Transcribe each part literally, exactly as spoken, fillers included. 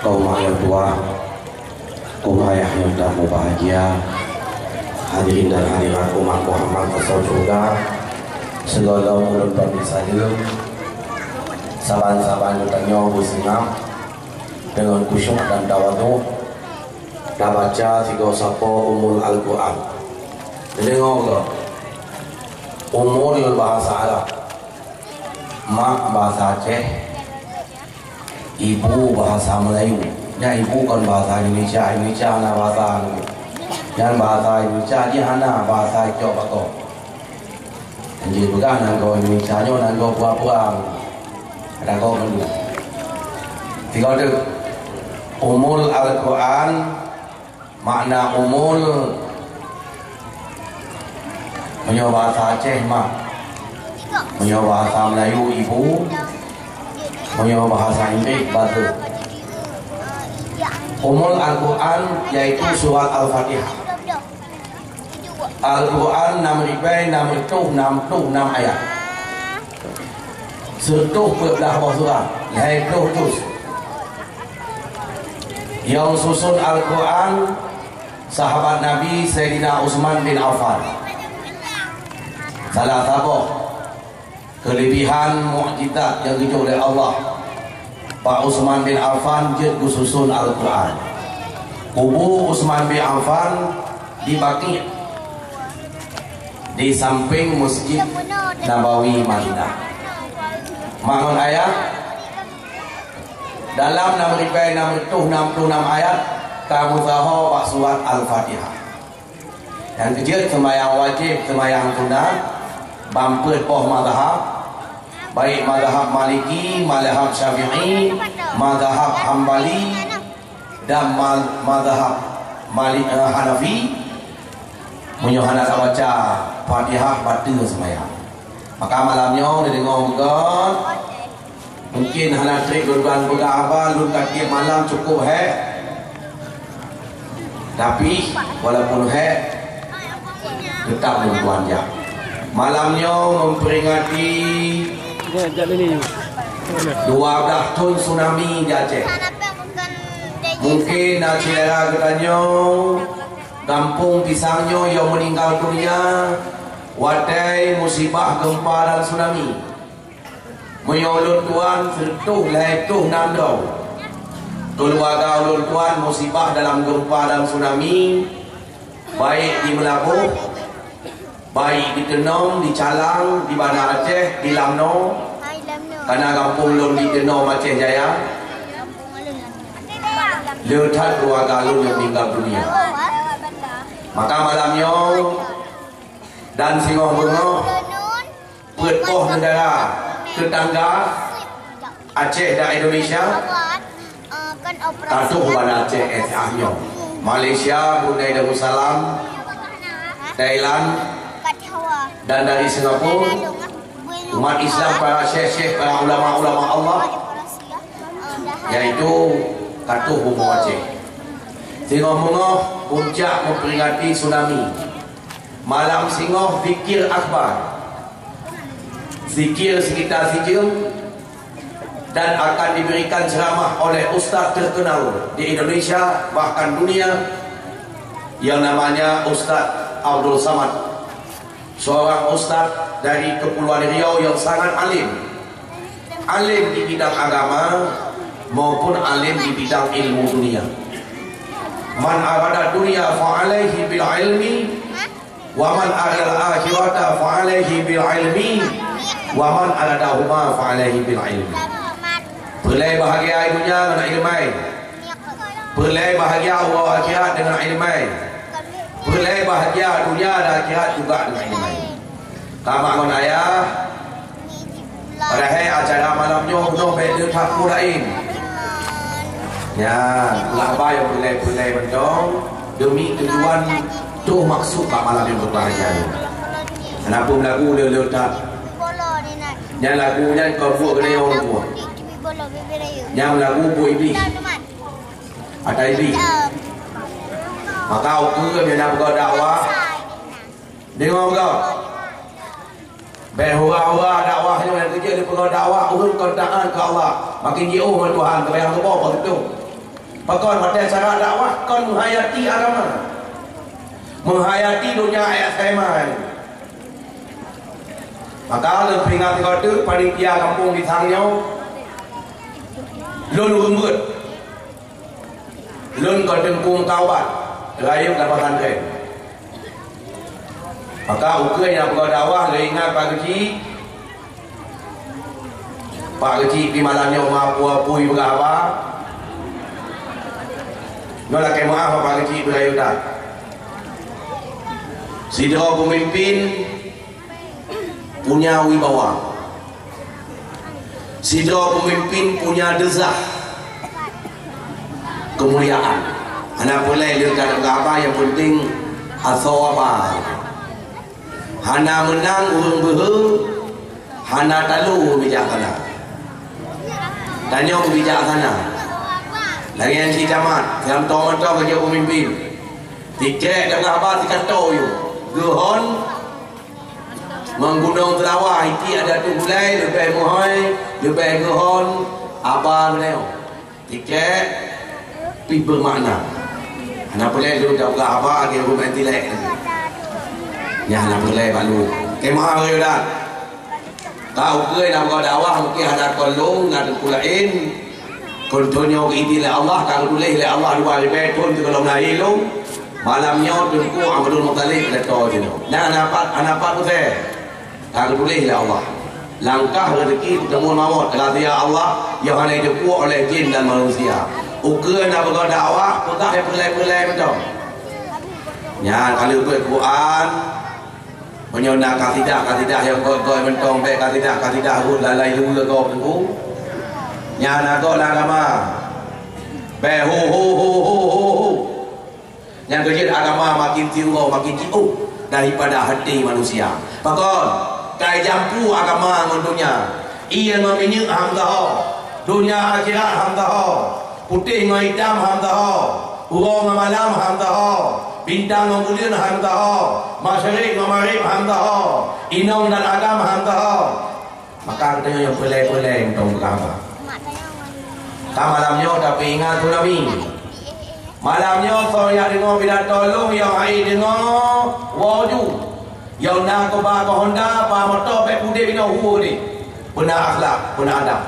Umat nyang tuha, umat nyang that mubahagia, hadirin dan hadirat umat Muhammad asai syeuruga, sigohlom ulôn peumiet saleuem, saban-saban geutanyoe beuseungab deungon khusyuk dan tawadhu, tabaca sigoe sapoe Ummul Al-Quran. Neudeungoe goe, Ummul bahasa Arab, mak bahasa Aceh, ibu bahasa Melayu. Nyan ibu kon bahasa Indonesia, Indonesia hana bahasa nyan. Nyan bahasa Indonesia jih hana bahasa icok bako. Nyan jipeugah nanggroe Indonesia nyoe nanggroe pura-pura. Ada kau kan dulu. Tiga tu. Ummul Al-Quran, makna Ummul, meunyoe bahasa Aceh mak, meunyoe bahasa Melayu ibu, meunyoe bahasa Inggris mother. Ummul Al-Quran yaitu surat Al-Fatihah. Al-Quran nam ribèe nam reutôh nam ploh nam ayat. Seureutôh peuet blah boh surat, lhèe ploh juz. Nyang susun Al-Quran, sahabat Nabi Saidina Utsman bin Affan. Salah saboh keulebihan mukjizat nyang geujok lé Allah bak Utsman bin Affan jeuet geususun Al-Quran. Kubu Utsman bin Affan di Baqi', di sampéng Masjid Nabawi Madinah. Mak ngon ayah, dalam nam ribèe nam reutôh nam ploh nam ayat ka meusaho bak surat Al-Fatihah. Nyang keujeuet seumayang wajéb, seumayang sunat, ban peuet boh mazhab, baik mazhab Maliki, mazhab Syafi'i, mazhab Hambali, dan ma-, mazhab Mali-, eh, Hanafi. Meunyoe hana tabaca Fatihah, bateue seumayang. Maka malam nyoe neudeungoe beugöt. Mungkin hana trép lôn tuan peugah haba, lôn ka tiep malam cukôp hék. Tapi, walaupun hék, teutap lôn tuan jak. Malam nyoe memperingati dua belas thon tsunami di Aceh. Mungkin na syedara geutanyoe gampông Pisang nyoe nyang meuninggal dunia watèe musibah geumpa dan tsunami. Meunyoe ulôn tuan seureutôh lhèe reutôh nam droe keuluwarga ulôn tuan musibah dalam geumpa dan tsunami, baik di Meulaboh, baik di Teunom, di Calang, di Banda Aceh, di Lamno, kana gampông lôn di Teunom, Aceh Jaya, le that keuluwarga lôn nyang meuninggal dunia. Maka malam nyoe dan singoh beungoh, peuet boh neugara teutangga Aceh dan Indonesia, ka troh Banda Aceh S A nyoe, Malaysia, Brunei Darussalam, Thailand, dan dari Singapura, umat Islam, para syekh-syekh, para ulama-ulama Allah, yaitu ka troh bumoe Aceh. Singoh beungoh puncak memperingati tsunami. Malam singoh zikir akbar, zikir sekitar sijeuem, dan akan diberikan ceramah oleh ustaz terkenal di Indonesia bahkan dunia yang namanya Ustaz Abdul Samad, seorang ustaz dari Kepulauan Riau yang sangat alim, alim di bidang agama maupun alim di bidang ilmu dunia. Man arada dunia fa alaihi bil ilmi, wa man aradal akhirata fa alaihi bil ilmi, wa man aradahuma fa alaihi bil ilmi. Peureulèe bahagia dunia ngon ileumèe. Peureulèe bahagia uroe akhirat deungon ileumèe. Peureulèe bahagia dunia dan akhirat juga deungon ileumèe. Ka mak ngon ayah, padahai acara malam nyoe bunoe bèk le that peue laén. Nyan, laba nyang peureulèe-peureulèe mantong demi tujuan troh maksud bak malam nyang berbahagia nyoe. Hana peue meulagu le-le that. Nyan lagu nyan kon buet keuneuk ureueng tuha. Nyan lagu buet Iblih. Ata Iblih. Maka ukeue nyang na peugah dakwah, deungoe peugah. Bèk hura-hura dakwah nyoe nyang keujeuet dipeugah dakwah ureueng kon taát keu Allah. Makin jiôh ngon Tuhan, teubayang tuboh bak teutôh. Pakon watée cara dakwah kon meuhayati agama. Meuhayati donya ayat saiman. Maka lôn peuingat gote panitia gampông Pisang nyoe, lôn ureuëng beuet. Lôn kon teungku meukawan, rayeuk lam pesantren. Maka ukeue nyang peugah dakwah lôn ingat Pak Geuchik. Pak Geuchik pih malam nyoe ma apui-apui peugah haba. Nyoe lakée meuáh Pak Geuchik beurayeuk that. Sidroe peumimpin punya wibawa. Sidroe peumimpin punya deuzah keumuliaan. Hana peureulée leuka-leuka haba, nyang peunteng asoe haba. Hana meunang ureuëng beuhe, hana talo ureuëng bijaksana. Tanyoe bijaksana. Lagée nyan si camat, nyang toe mantong keu jeuet peumimpin. Tikek lam haba sikato yue. Geuhon ngon gunong teulawa, iti ada tu gulai, leubeh meuhôi, leubeh geuhon, haba geunayoe. Tikek pih beumakna. Hana peureulée lôn jak peugah haba lagée ureuëng main tilek. Nyan hana peureulée bak lôn. Keumaha Yuda. Ka ukeue na buka dakwah mungken hana kon lôn, na teungku laén. Kon tanyoe geuidin lé Allah, ka geutuléh lé Allah dua ribée thon sigohlom lahé lôn. Malam nyoe Teungku Abdul Muttalib geuto jinoe. Nyan hana pat, hana pat usée. Ka geutuléh lé Allah, langkah reuzeki peutemuan mawöt, rahsia Allah nyang hana jipeubuet oleh jin dan manusia. Ukeue na buka dakwah, peugah nyang peureulée-peureulée mantong. Nyan ka lheueh buet Quran, meunyoe na kasidah-kasidah nyang gét-gét mantong, bék kasidah-kasidah rhot lalai luweue gob Teungku. Nyan na gét lam agama. Bék hu, hu, hu, hu, hu, hu. Nyang keujeuet agama makin tiuroe makin jiôh daripada até manusia. Pakon? Kai jampu agama ngon donya. Ie ngon minyeuk han meusaho. Donya akhirat han meusaho. Putéh ngon itam han meusaho. Uroe ngon malam han meusaho. Bintang ngon buleuen han meusaho. Masyarek ngon magreb han meusaho. Inong dan agam han meusaho. Maka geutanyoe nyang peureulée-peureulée mantong peugah haba. Ka malam nyoe tapeuingat tsunami. Malam nyoe soe nyang deungoe pidato lôn nyang hai deungoe woe ju. Nyang na keuba keu honda, ba moto bék udeb inoe hu deh. Beuna akhlak, beuna adab.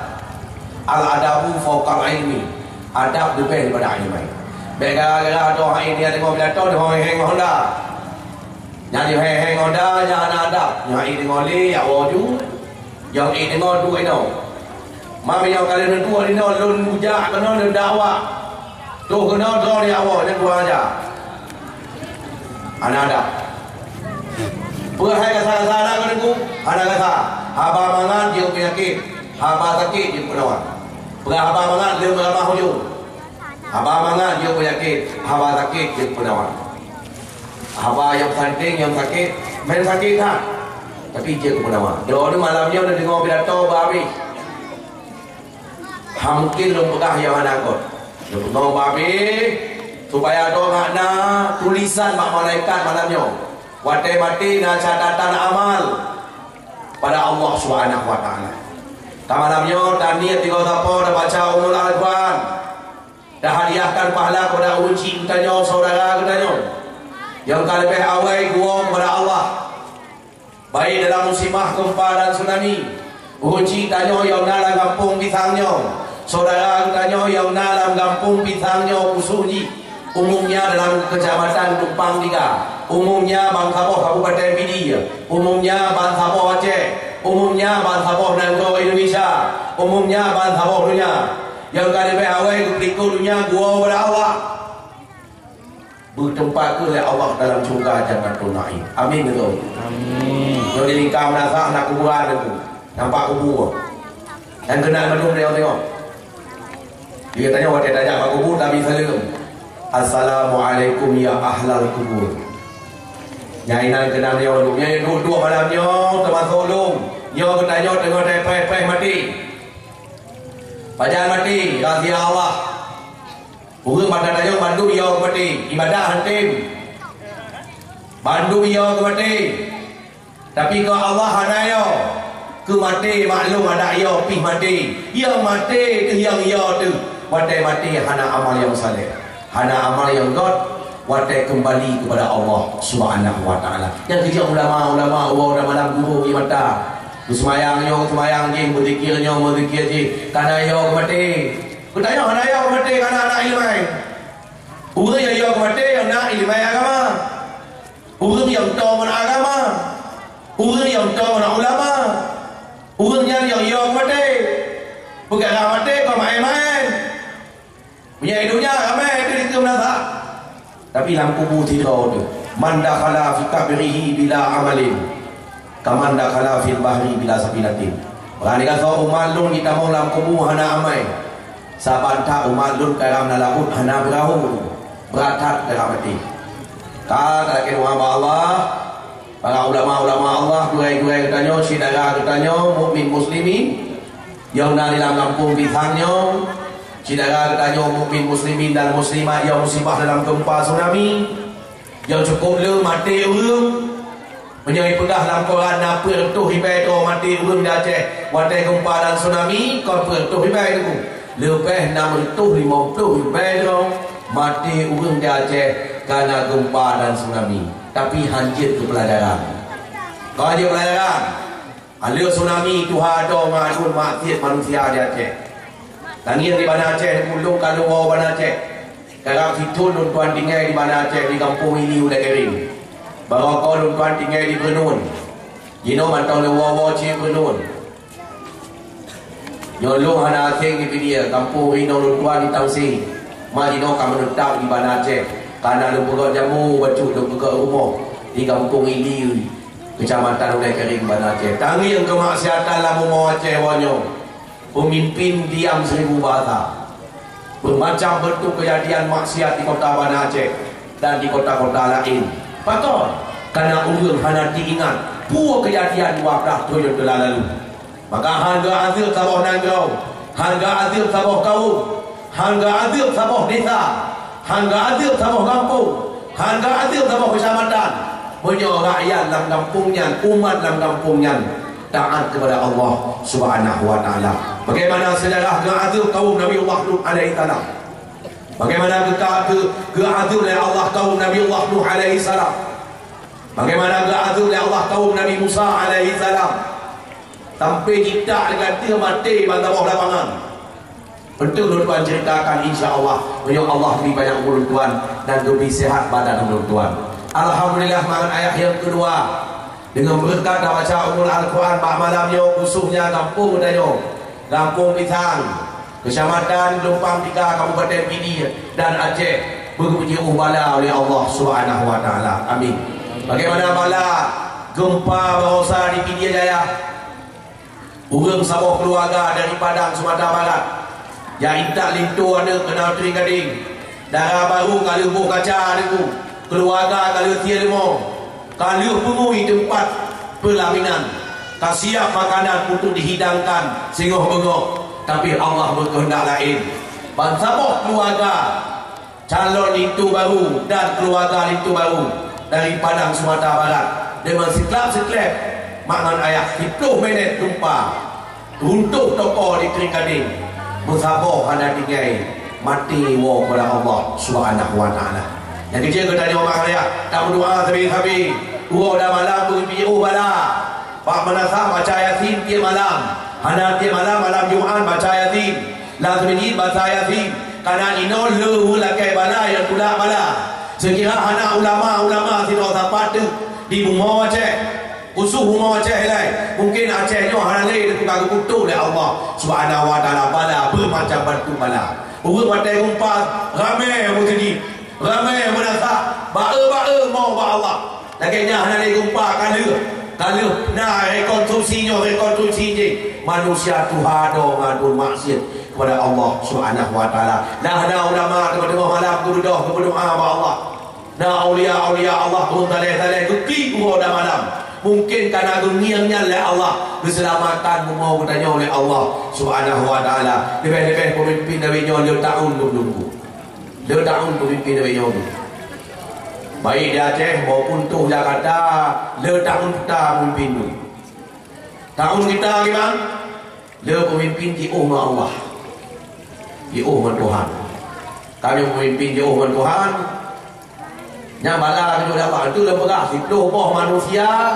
Al-adabu fauqal ilmi. Adab leubeh daripada ilmu. Bék gara-gara droe hai deungoe pidato, droe hai honda. Nyan nyoe hék-hék ngon da, nyan hana adab. Nyoe hai deungoe lé, jak woe ju. Nyang hai deungoe duek inoe. Mam nyoe ka lheueh neuduek inoe, lôn bujak keunoe lôn dakwah. Toh keunoe droe jak woe, nyan kurang aja. Hana adab. Peue hai kasa-kasa na keu Teungku? Hana kasa. Haba mangat jeuet peunyakét. Haba sakét jeuet peunawa. Peugah haba mangat lé meuramah ujong. Haba mangat jeuet peunyakét. Haba sakét jeuet peunawa. Haba nyang santeng, nyang sakét, meunan sakét that, tapi jeuet keu peunawa. Droeneuh malam nyoe neudeungoe pidato beuhabéh. Hana mungken lôn peugah nyang hana göt. Lôn peugah beuhabéh, supaya droeneuh na tulisan bak malaikat malam nyoe. Watée maté na catatan amal pada Allah Subhanahu wa Taala. Ka malam nyoe, taniet tiga sapo tabaca Ummul Al-Quran. Tahadiahkan pahala kepada ureuëng chik geutanyoe, syedara geutanyoe, nyang ka leubeh awai geuwoe kepada Allah, baik dalam musibah gempa dan tsunami. Ureuëng chik tanyoe nyang na lam gampông Pisang nyoe, syedara geutanyoe nyang na lam gampông Pisang nyoe khusos jih, umumnya dalam Kecamatan Tumpang Tiga, umumnya bansaboh Kabupaten Pidie, umumnya bansaboh Aceh, umumnya bansaboh nanggroe Indonesia, umumnya bansaboh donya. Nyang ka leubeh awai geupeulikot donya geuwoe ubak Allah. Beuteumpat keuh lé Allah dalam syeuruga Jannatun Naim. Amin beutôi. Amin. Nyoe di lingka meunasah na kuburan tu. Nampak kubu. Dan keunan mandum teuka tengok. Dia tanya watée tajak bak kubu Nabi saleuem. Assalamualaikum ya ahlal kubur. Nyang inan keunan nyoe, nyoe duek-duek malam nyoe teumasok lôn. Nyoe geutanyoe teungoh tapreh-preh maté. Pajan maté, rahsia Allah. Ureuëng mata tanyoe bandum yo keu maté, ibadat han tem. Bandum yo keu maté. Tapi keu Allah hana yo. Keu maté maklum adak yo pih maté. Nyang maté teuh nyang yo teuh. Watée maté hana amal nyang saleh, hana amal nyang gét, watée keumbali keupada Allah Subhanahu wa Taala. Nyang keujeuet ulama-ulama, uroe dan malam gurôh ie mata. Beuseumayang nyoe, seumayang jih, beuzikir nyoe, beuzikir jih. Kana yo keu maté. Geutanyoe hana yo keu maté, kana na iéleumé. Ureuëng nyang yo keu maté nyang na iéleumé agama. Ureuëng nyang toe ngon agama. Ureuëng nyang toe ngon ulama. Ureuëng nyan nyang yo keu maté. Peugah maté kon maén-maén. Meunyoe donya ramé teuh dikeue meunasah. Tapi lam kubu sidroe teuh, "Man dakhala fi qabrihi bila amalin, kaman dakhala fil bahri bila safinatin." Barang sigasoe umat lôn jitamong lam kubu hana amai, saban that umat lôn karam lam laôt hana peurahô, brat that teuka maté. Ka talakée doa bak Allah, para ulama-ulama Allah, gurée-gurée geutanyoe, syedara geutanyoe, mukmin muslimin, nyang na di lam gampông Pisang nyoe, syedara geutanyoe mukmin muslimin dan muslimat nyang musibah dalam gempa tsunami, nyang cukôp le maté ureuëng. Meunyoe ipeugah lam Quran na peuet reutôh ribée droe maté ureuëng di Aceh watée gempa dan tsunami, kon peuet reutôh ribée teungku. Leubeh nam reutôh limong ploh ribée droe maté ureuëng di Aceh kana gempa dan tsunami. Tapi hanjeuet keu peulajaran. Kon jeuet peulajaran. Aleuh tsunami tuha doe ngon aduen maksiet manusia di Aceh. Tangieng di Banda Aceh, ulôn ka lôn woe Banda Aceh. Karab sithon lôn tuan tinggai di Banda Aceh di gampông Ili Ulée Kering. Barô ko lôn tuan tinggai di Beureunon. Jinoe mantong lôn woe-woe cit Beureunon. Nyoe lôn hana aséng di Pidie, gampông inoe lôn tuan di Tangse. Ma jinoe ka meuneutap di Banda Aceh. Kana lôn peugöt jamô bacut lôn peugöt rumoh di gampông Ili. Keucamatan Ulée Kering Banda Aceh. Tangieng keumaksiatan lam bumoe Aceh woe nyoe. Peumimpin diam seribu bahasa. Beumacam beuntuk keujadian maksiat di kota Banda Aceh dan di kota-kota laén. Pakon? Kana ureuëng hana teuingat peue keujadian dua blaih thon nyang telah lalu. Maka hán geuadeueb saboh nanggroe, hán geuadeueb saboh kawöm, hán geuadeueb saboh desa, hán geuadeueb saboh gampông, hán geuadeueb saboh keucamatan, meunyoe rakyat lam gampông nyan, umat lam gampông nyan taat keupada Allah Subhanahu wa Taala. Bagaimana seujarah geuadeueb kawöm Nabi Allah Nuh alaihissalam? Bagaimana geuka-, geu-, geuadeueb lé Allah kawöm Nabi Allah Nuh alaihissalam? Bagaimana geuadeueb lé Allah kawöm Nabi Musa alaihissalam? Sampai jitak lé gatéh maté ban saboh lapangan. Beutôi lôn tuan ceritakan, insya Allah, meunyoe Allah bri banyak umur lôn tuan dan geubri sehat badan lôn tuan. Alhamdulillah, mangat ayah nyang keudua, deungon beureukat tabaca Ummul Al-Quran bak malam nyoe, khususnya gampông geutanyoe, Gampông Pisang, Keucamatan Geulumpang Tiga, Kabupaten Pidie dan Aceh, beugeupeujeuet bala oleh Allah Subhanahu wa Taala. Amin. Bagaimana bala gempa barosa di Pidie Jaya? Ureuëng saboh keuluwarga dari Padang, Sumatera Barat, jak intat linto aneuëk keunoe Teuing Gadeng. Dara barô ka lheueh boh kaca teungku, keuluwarga ka lheueh sie leumo, ka lheueh peungui teumpat peulaminan, ka siap makanan untuk dihidangkan singoh beungoh. Tapi Allah beukeuheundak laén. Ban saboh keuluwarga calon linto barô dan keuluwarga linto barô dari Padang, Sumatera Barat, deungon siklab-siklab, mak ngon ayah siplôh minét teumpat runtuh toko di Teuing Gadeng, meusaboh hana tinggai, maté woe keupada Allah Subhanahu wa Taala. Nyang keujeuet geutanyoe mak ngon ayah, tameudoá sabe-sabe, uroe dan malam beugeupiôh bala. Bak meunasah baca Yasin tieb malam. Hana tieb malam, malam Jumat baca Yasin. Lam seuminyit baca Yasin. Kana inoe le lakée bala nyang tulak bala. Seukira hana ulama-ulama sidroe sapat teuk di bumoe Aceh, khusos bumoe Aceh ilai, mungken Aceh nyoe hana lé teuka geukutok lé Allah Subhanahu wa Taala bala beumacam bantuk bala. Ureuëng watée geumpang ramé meuseujid. Ramé meunasah, baeu-baeu mo bak Allah. Lagée nyan hana lé geumpang ka lheueh. Ka lheueh na rekonstruksi nyoe, rekonstruksi jih. Manusia tuha doe ngon aduen maksiet keupada Allah Subhanahu wa Taala. Nah, na ulama teungoh-teungoh malam geubeudôh, geumeudoá bak Allah. Na aulia-aulia Allah, ureuëng saleh-saleh geuklik uroe dan malam. Mungken ka na geungieng nyan lé Allah, geuseulamatkan bumoe geutanyoe lé Allah Subhanahu wa Taala. Leubeh-leubeh peumimpin lawét nyoe lheueh taun lôn tunggu. Lheueh taun peumimpin lawét nyoe. Baik di Aceh maupun toh Jakarta, lheueh taun peue peumimpin nyoe. Taun kita kiban, lheueh peumimpin jiôh ngon Allah. Jiôh ngon Tuhan. Ka meunyoe peumimpin jiôh ngon Tuhan, nyan bala keuneuk dapat. Itu lôn peugah, siplôh boh manusia,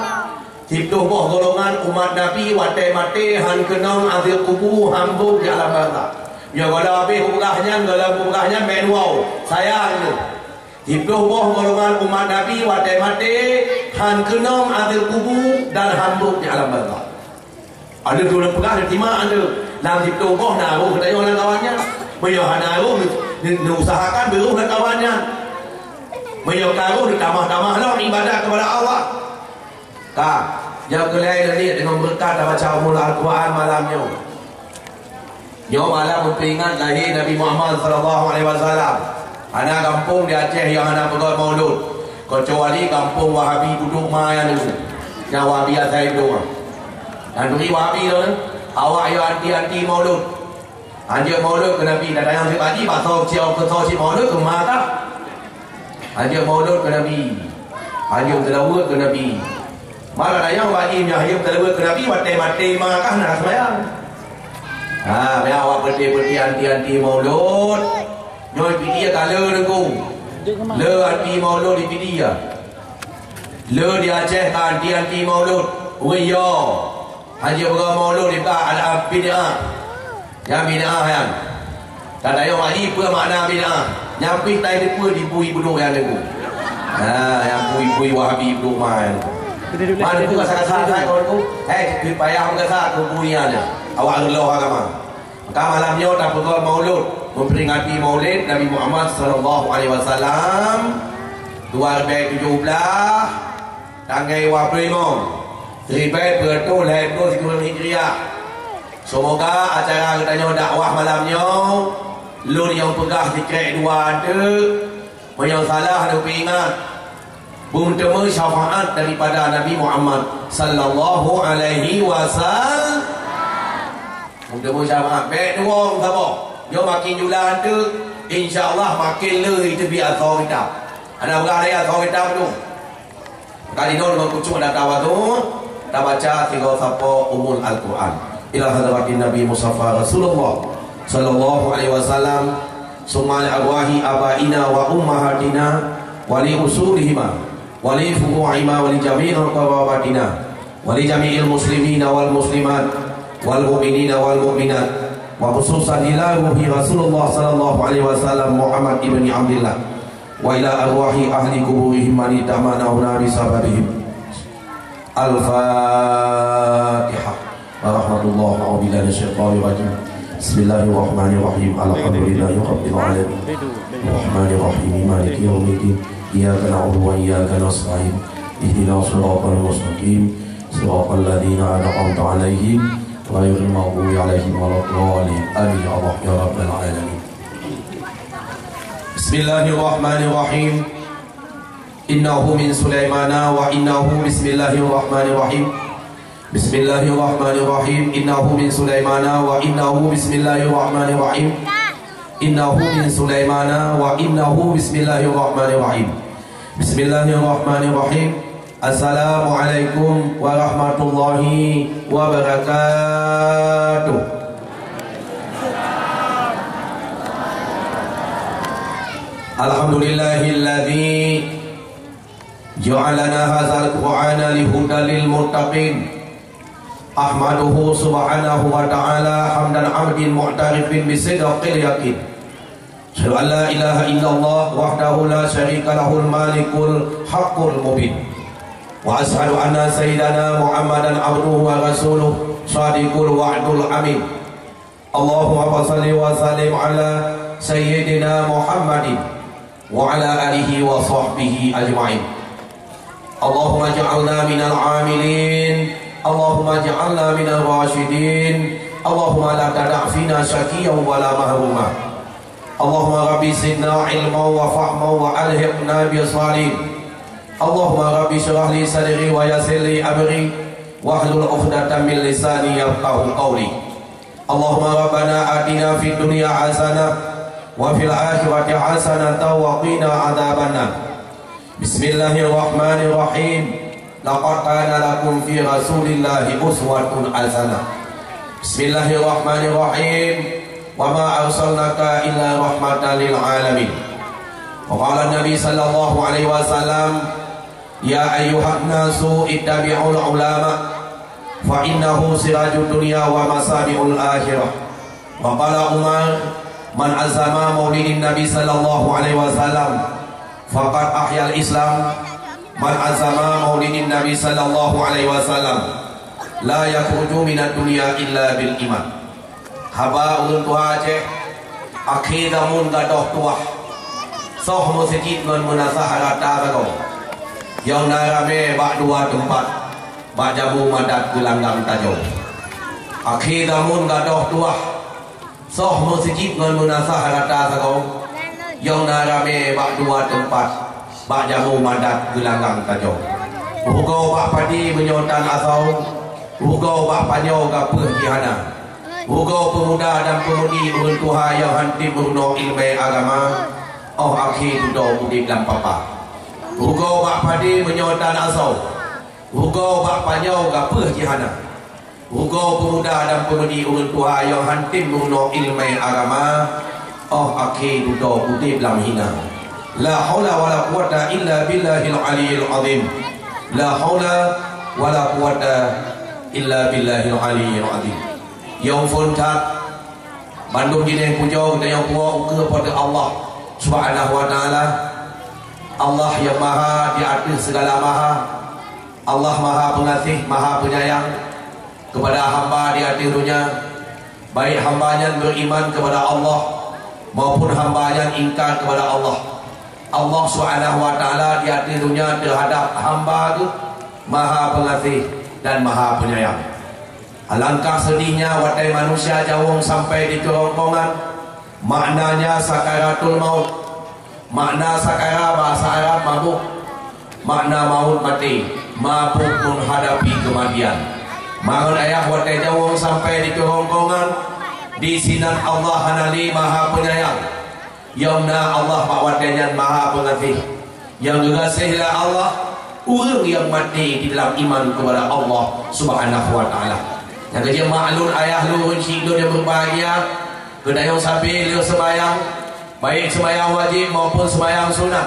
siplôh boh golongan umat Nabi watée maté han keunong azeueb kubu, han brôk di alam barzakh. Nyoe gohlom habéh kupeugah nyan, gohlom kupeugah nyan, bék neuwoe. Sayang lôn. Siplôh boh golongan umat Nabi watée maté han keunong azeueb kubu dan han brôk di alam barzakh. Ada tu ureuëng peugah, neusimak tu. Lam siplôh boh na roh geutanyoe lam kawan nyan. Meunyoe hana roh, neu-, neu-, neuusahakan beuroh lam kawan nyan. Meunyoe ka roh, neutamah-tamah lom ibadat kepada Allah. Ka, nyang keu lhée neuliek deungon beureukat tabaca Ummul Al-Quran malam nyoe. Nyoe malam meupeuingat lahé Nabi Muhammad sallallahu alaihi wasallam. Hana gampông di Aceh nyang hana peugöt maulud, keucuali gampông Wahabi Budok Ma nyan. Nyang Wahabi asai Budok Ma. Dan bri Wahabi tu, awak yo anti-anti maulud. Hanjeuet maulud keu Nabi, dan nyang sibaji bak soe cit, keu soe cit maulud keu ma kah? Hanjeuet maulud keu Nabi. Hanjeuet seulaweuet keu Nabi. Malah nyang baji nyang hanjeuet seulaweuet keu Nabi, watée maté ma kah na seumayang. Ha, biar awak peuti-peuti anti-anti maulud. Nyoe Pidie ka le Teungku. Le anti maulud di Pidie. Le di Aceh ka anti-anti maulud. Wei yo. Hanjeuet peugah maulud di ba al bid'ah. Nyang bid'ah nyan. Tanda yo mari peue makna bid'ah. Nyang pih tai teupeu di bui budok nyan Teungku. Ha, nyang bui-bui Wahabi budok ma nyan. Mana tu kasa-kasa sai kon tu? Eh, payah meugasa keu bui nyan. Awak reuloh agama. Maka malam nyoe tapeugöt maulud, memperingati maulid Nabi Muhammad sallallahu alaihi wasallam, dua ribèe tujoh blah, tanggai dua ploh limong, siribèe peuet reutôh lhèe ploh sikureueng Hijriah. Seumoga acara geutanyoe dakwah malam nyoe, lôn nyang peugah sikrek dua teuk, meunyoe salah neupeuingat, beumeuteumé syafaat daripada Nabi Muhammad sallallahu alaihi wasallam. Beumeuteumé syafaat, bèk tuwö saboh. Nyoe makin jula teuk, insya Allah makin le iteubiet asoe kitab. Hana peugah lé asoe kitab tu. Ka jinoe deungon khusyuk dan tawadhu, tabaca tiga sapo Ummul Al-Quran. Ila hadratin Nabi Mustafa Rasulullah sallallahu alaihi wasallam, summa li arwahi abaina wa ummahatina, wa li usulihima, wa li furu'ihima, wa li jami'i qarabatina, wa li jami'il muslimina wal muslimat, wal mu'minina wal mu'minat, wa khususan ila ruhi Rasulullah sallallahu alaihi wasallam Muhammad ibni Abdillah. Wa ila arwahi ahli quburihim man itamana huna bi sababihim. Al-Fatihah. Warahmatullahi, a'udzu billahi minasyaitonir rajim. Bismillahirrahmanirrahim. Alhamdulillahi rabbil alamin. Rahmanirrahim. Maliki yaumiddin. Iyyaka na'budu wa iyyaka nasta'in. Ihdinas siratal mustaqim. Siratal ladzina an'amta 'alaihim ghairil maghdubi 'alaihim waladdallin. Amin ya Allah ya rabbal alamin. Bismillahirrahmanirrahim. Innahu min Sulaimana wa innahu bismillahirrahmanirrahim. Bismillahirrahmanirrahim. Innahu min Sulaimana wa innahu bismillahirrahmanirrahim. Innahu min Sulaimana wa innahu bismillahirrahmanirrahim. Bismillahirrahmanirrahim. Assalamualaikum warahmatullahi wabarakatuh. Alhamdulillahilladzi ja'alana hadzal Qur'ana lihudal lil muttaqin. Ahmaduhu subhanahu wa ta'ala hamdan abdin mu'tarifin bisidqil yaqin. Asyhadu an la ilaha illallah wahdahu la syarika lahul malikul haqqul mubin. Wa asyhadu anna sayyidana Muhammadan abduhu wa rasuluh shadiqul wa'dul amin. Allahumma shalli wa sallim ala sayyidina Muhammadin wa ala alihi wa sahbihi ajma'in. Allahumma ja'alna minal amilin. Allahumma ja'alna minal rasyidin. Allahumma la tada' fina syaqiyyan wa la mahruma. Allahumma rabbi zidna ilman wa fahman wa alhiqna bis salihin. Allahumma rabbi syrah li sadri wa yassir li amri wahlul 'uqdatam min lisani yafqahu qawli. Allahumma rabbana atina fid dunya hasanah wa fil akhirati hasanatan wa qina adzabannar. Bismillahirrahmanirrahim. Laqad kana lakum fi Rasulillahi uswatun hasanah. Bismillahirrahmanirrahim. Wa ma arsalnaka illa rahmatan lil alamin. Wa qala Nabi sallallahu alaihi wasallam, "Ya ayyuhan nasu ittabi'ul ulama, fa innahu sirajud dunya wa masabiul akhirah." Wa qala Umar, "Man azama maulidin Nabi sallallahu alaihi wasallam, faqad ahyal Islam. Man azama maulidin Nabi sallallahu alaihi wasallam, la yakhruju minad dunya illa bil iman." Haba ureuëng tuha Aceh, akhé zamon gadôh tuah. Soh meuseujid ngon meunasah rata sagoe. Nyang na ramé bak dua teumpat, bak jambu madat geulanggang tajoe. Akhé zamon gadôh tuah. Soh meuseujid ngon meunasah rata sagoe. Nyang na ramé bak dua teumpat, bak jambu madat geulanggang tajoe. Rugoe bak padé meunyoe tan asoe, rugoe bak panyoe gapeuh jih hana. Rugoe peumuda dan peumudi ureuëng tuha nyang hantom meurunoe ileumèe agama, óh akhé dudoe udeb lam papa. Rugoe bak padé meunyoe tan asoe, rugoe bak panyoe gapeuh jih hana. Rugoe peumuda dan peumudi ureuëng tuha nyang hantom meurunoe ileumèe agama, óh akhé dudoe udeb lam hina. La haula wala quwwata illa billahil aliyyil azim. La haula wala quwwata illa billahil aliyyil azim. Nyang phôn that, bandum jineuh pujoe geutanyoe puwoe ukeue Po teu Allah Subhanahu wa Taala. Allah nyang maha di ateueh segala maha. Allah maha peungaséh, maha peunyayang keupada hamba di ateueh donya, baik hamba nyan beuiman keupada Allah maupun hamba nyan ingkar keupada Allah. Allah Subhanahu wa Taala di ateueh donya teuhadab hamba Geuh maha peungaséh dan maha peunyayang. Alangkah seudihnya watée manusia jawöng sampai di keurongkongan, maknanya sakaratul maut. Makna sakara bahasa Arab mabök. Makna maut maté, mabök menghadapi kematian. Mangat ayah watée jawöng sampai di keurongkongan, di sinan Allah hana lé maha peunyayang. Nyang na Allah bak watée nyan maha peungaséh. Nyang geugaséh lé Allah, ureuëng nyang maté di dalam iman keupada Allah Subhanahu wa Taala. Nyang keujeuet maklum ayah lôn, syik lôn nyang berbahagia, geutanyoe sabe lheueh seumayang, baik seumayang wajéb maupun seumayang sunat,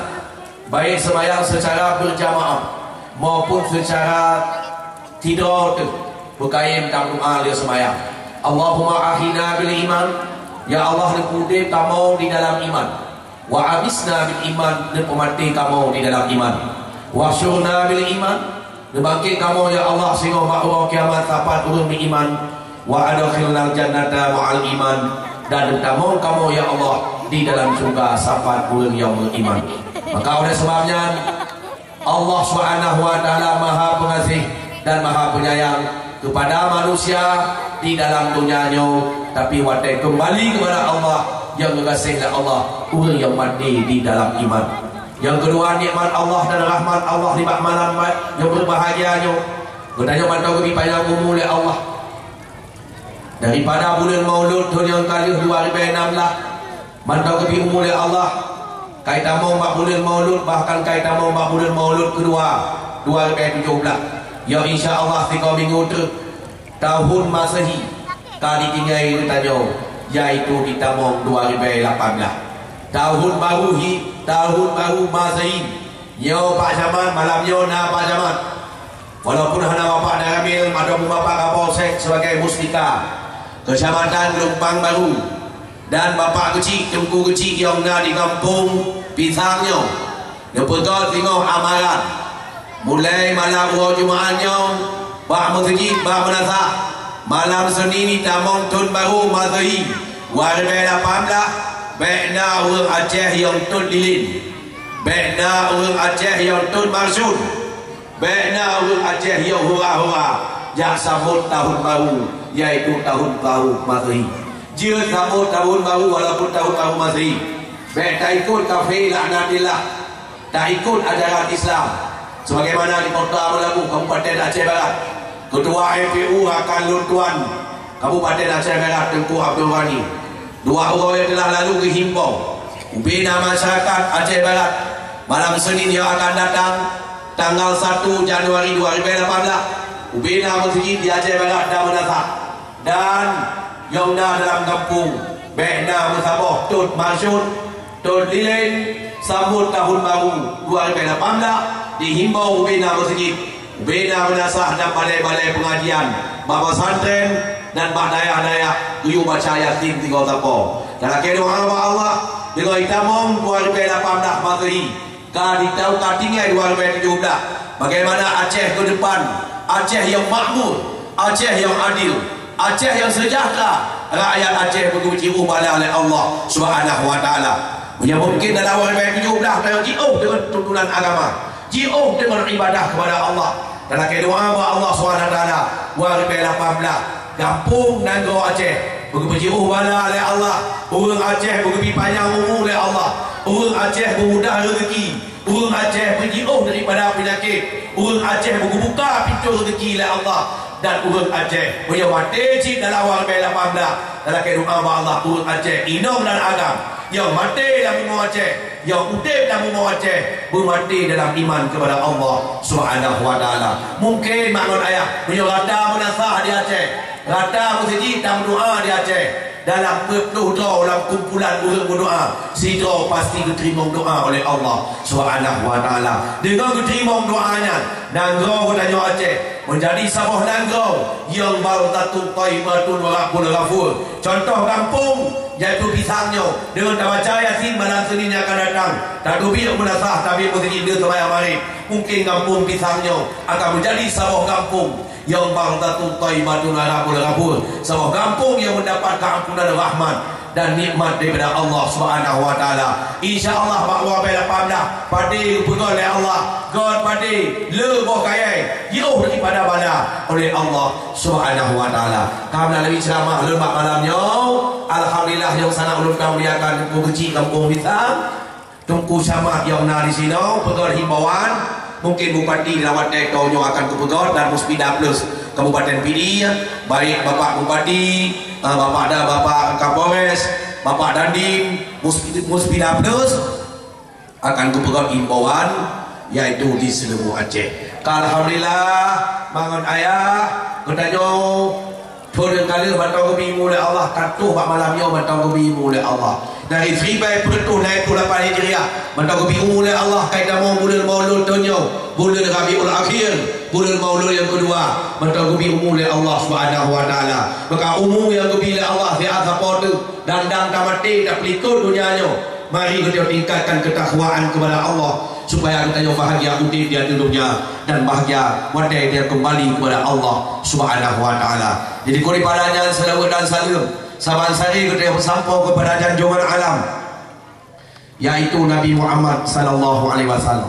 baik seumayang seucara berjamaah maupun seucara sidroe teuh, beukayém tameudoá lheueh seumayang. Allahumma ahyina bil iman, ya Allah, neupeuudeb kamoe di dalam iman. Wa amisna bil iman, neupeumaté kamoe di dalam iman. Wahsyurna bil iman, neubangkét kamoe, ya Allah, singoh bak uroe kiamat sapat ureuëng meuiman. Wa adkhilnal jannata ma'al iman, dan neutamong kamoe, ya Allah, di dalam syeuruga sapat ureuëng nyang meuiman. Maka oleh sebab nyan, Allah Subhanahu wa Taala Maha Pengasih dan Maha Penyayang kepada manusia di dalam dunia nyoe, tapi watée keumbali kepada Allah, nyang geugaséh lé Allah ureuëng nyang maté di dalam iman. Nyang keudua, nikmat Allah dan rahmat Allah nibak malam nyang berbahagia nyoe. Geutanyoe mantong geubri panyang umu lé Allah. Daripada buleuen Maulud thon nyang ka lheueh dua ribée nam blah, mantong geubri umu lé Allah, kai tamong bak buleuen Maulud, bahkan kai tamong bak buleuen Maulud keudua dua ribée tujoh blah. Ya, insya Allah, sikoe minggu treuk tahun Masehi ka jitinggai geutanyoe, yaitu jitamong dua ribée lapan blah. Tahun baru hi, tahun baru Masehi. Nyoe Pak Camat, malam nyoe na Pak Camat. Walaupun hana Bapak Danramil ataupun Bapak Kapolsek sebagai mustika Kecamatan Lumpang Baru dan Bapak Keuchik, Teungku Keuchik nyang na di Gampông Pisang nyoe, neupeugöt singoh amaran. Mulai malam uroe Jumaat nyoe, bak meuseujid, bak meunasah, malam Senin jitamong thon baru Masehi dua ribée lapan blah, bék na ureuëng Aceh nyang tot lilin. Bék na ureuëng Aceh nyang tot marsut. Bék na ureuëng Aceh nyang hura-hura jak sambot tahun baru, yaitu tahun baru Masehi. Jeuet sambot tahun baru walaupun tahun baru Masehi. Bék taikot kafé laknatillah. Taikot ajaran Islam. Sebagaimana di Kota Meulaboh, Kabupaten Aceh Barat, Ketua M P U Rakan Lôn Tuan Kabupaten Aceh Barat, Teungku Abdul Ghani, dua uroe nyang telah lalu geuhimbau ubena masyarakat Aceh Barat, malam Senin nyang akan datang, tanggal satu Januari dua ribée lapan blah, ubena meuseujid di Aceh Barat dan meunasah, dan nyang na dalam gampông Bèk na meusaboh tot maksud, tot lilén sambot tahun baru dua ribèe lapan blah, dihimbau ubena meuseujid, ubena meunasah dan balè-balè peungajian, bak pesantren dan bak dayah-dayah geuyue baca Yasin tiga sapo. Talakèe doa bak Allah, deungon itamong dua ribèe lapan blah Masehi, ka ditau ka tinggai dua ribèe tujoh blah. Bagaimana Aceh ke depan? Aceh yang makmur, Aceh yang adil, Aceh yang sejahtera. Rakyat Aceh beugeujiôh bala lé Allah Subhanahu wa Taala. Meunyoe mungkin dalam dua ribèe tujoh blah tanyoe jiôh deungon tuntunan agama, jiôh deungon ibadah kepada Allah. Talakèe doa bak Allah Subhanahu wa Taala, dua ribèe lapan blah, gampông nanggroe Aceh beugeujiôh bala lé Allah. Ureueng Aceh beugeubi panyang umu lé Allah. Ureueng Aceh beumudah reuzeki. Ureueng Aceh beujiôh daripada peunyakét. Ureueng Aceh beugeubuka pintoe reuzeki lé Allah. Dan ureueng Aceh, meunyoe maté cit dalam dua ribèe lapan blah, talakèe doa bak Allah, ureueng Aceh inong dan agam, nyang maté lam bumoe Aceh, nyang udép lam bumoe Aceh, beumaté dalam iman kepada Allah Subhanahu wa Taala. Mungkin mak ngon ayah, meunyoe rata meunasah di Aceh, rata meuseujid dan meudoa di Aceh, dalam peuet ploh droe lam kumpulan ureueng meudoa, sidroe pasti geuteurimong doa oleh Allah Subhanahu wa Taala. Deungon geuteurimong doa nyan, nanggroe geutanyoe Aceh meujadi saboh nanggroe nyang baldatun thayyibatun wa rabbun ghafur. Contoh gampông, yaitu Pisang nyoe. Deungon tabaca Yasin malam Senin nyang akan datang, tateubiet meunasah, tabri meuseujid, seumayang Maghrib, mungkin gampông Pisang nyoe akan meujadi saboh gampông nyang baldatun thayyibatun wa rabbun ghafur, saboh gampông nyang meudapat keuampunan rahmat dan nikmat daripada Allah Subhanahu wa Taala. Insya Allah, bak dua ribèe lapan blah, padé geupeugöt lé Allah, göt padé, le boh kayèe, jiôh daripada bala oleh Allah Subhanahu wa Taala. Ka meulalui ceuramah lôn bak malam nyoe, alhamdulillah, nyang sangat ulôn tamuliakan Teungku Keuchik Gampông Pisang, Teungku Camat nyang na disinoe, peugöt himbauan, mungkin Bupati lam watèe nyoe akan geupeugöt, dan Muspida Plus Kabupaten Pidie, baik Bapak Bupati, eh, Bapak Da-, Bapak Kapolres, Bapak Dandim, Mus-, Muspida Plus akan geupeugöt himbauan, yaitu di seuluruh Aceh. Ka alhamdulillah, mak ngon ayah, geutanyoe Phôn nyang ka lheueh mantong geubi imu lé Allah, ka trôh bak malam nyoe mantong geubi imu lé Allah. Dari siribèe peuet reutôh lapan ploh lapan Hijriah, mantong geubi imu lé Allah, ka itamong buleuen Maulud thôn nyoe, buleuen Rabiul Akhir, buleuen Maulud nyang keudua, mantong geubi imu lé Allah Subhanahu wa Taala. Maka umu nyang geubi lé Allah siat sapo teuk, dan dang tamaté tapeulikot donya nyoe. Mari geutanyoe tingkatkan keutakwaan keupada Allah, supaya geutanyoe bahagia udép di ateueh donya dan bahagia watèe geutanyoe keumbali keupada Allah Subhanahu wa Taala. Jadi, daripada nyan, seulaweuet dan saleuem saban sari geutanyoe peusampoe keupada junjungan alam, yaitu Nabi Muhammad sallallahu alaihi wasallam.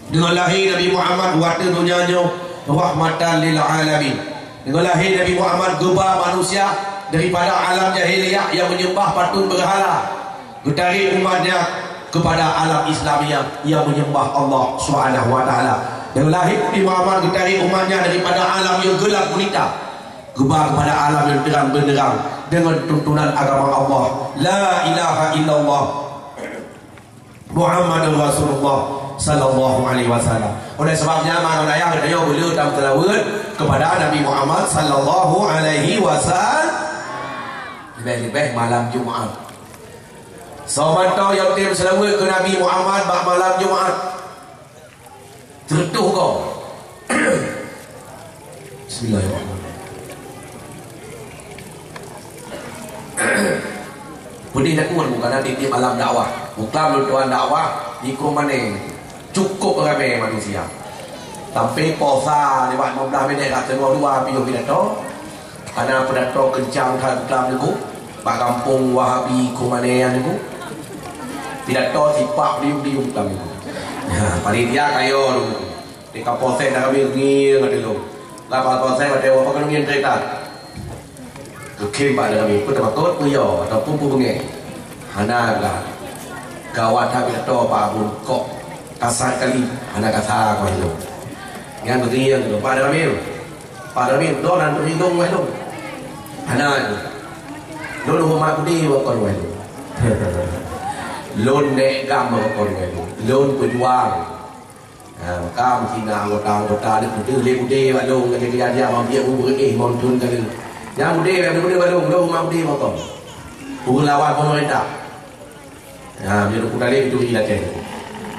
Deungon lahé Nabi Muhammad u ateueh donya nyoe rahmatan lil alamin. Deungon lahé Nabi Muhammad geuba manusia daripada alam jahiliyah nyang menyembah patung beurhala, geutarek umat nyan keupada alam Islamiyah nyang menyembah Allah Subhanahu wa Taala. Deungon lahé Nabi Muhammad geutarek umat nyan daripada alam nyang gelap gulita, geuba keupada alam nyang terang benderang deungon tuntunan agama Allah, La ilaha illallah Muhammadur Rasulullah sallallahu alaihi wasallam. Oleh sebab nyan, mak ngon ayah, geutanyoe beu le taseulaweuet keupada Nabi Muhammad sallallahu alaihi wasallam. Leubeh-leubeh malam Jumat. Soe mantong nyang tem seulaweuet keu Nabi Muhammad bak malam Jumat, teureutôh goe. Bismillahirrahmanirrahim. Peudeh takue bukan na tiep-tiep malam dakwah. Buklam lôn tuan dakwah di Krueng Mané. Cukôp ramé manusia. Sampai posa nibak lima belas minit ka teungoh dua piôh pidato. Hana pidato keuncang that buklam Teungku. Bak gampông Wahabi Krueng Mané nyan Teungku. Pidato sipak lium-lium buklam Teungku. Ha, panitia kayo Teungku. Di Kapolsek dah kami ngieng ati lôn. Lah Kapolsek watèe awak pakai ngieng kereta. Keukhém bak dah kami, peue teumakot, peue yo, ataupun peue beungèh. Hana lah. Gawat that pidato Pak Abon kok kasar kali, hana kasar kok ilôn. Nyan beungieng tu, Pak Darmin. Pak Darmin, don nan teuhidong weh lôn. Hana tu. Lôn horeumat beudé bak kon weh lôn. Lôn nèk gam bak kon weh lôn. Lôn peujuang. Ha, maka meusinan anggota-anggota lé udé, lé udé bak lôn, lagèe kejadian bang biek ubeureueh mon thôn ka lheueh. Nyang udeb, nyang udeb balong, lôn umat udeb mantong. Ureueng lawan pemerintah. Ha, meunyoe Teungku Taleb itu ilakée.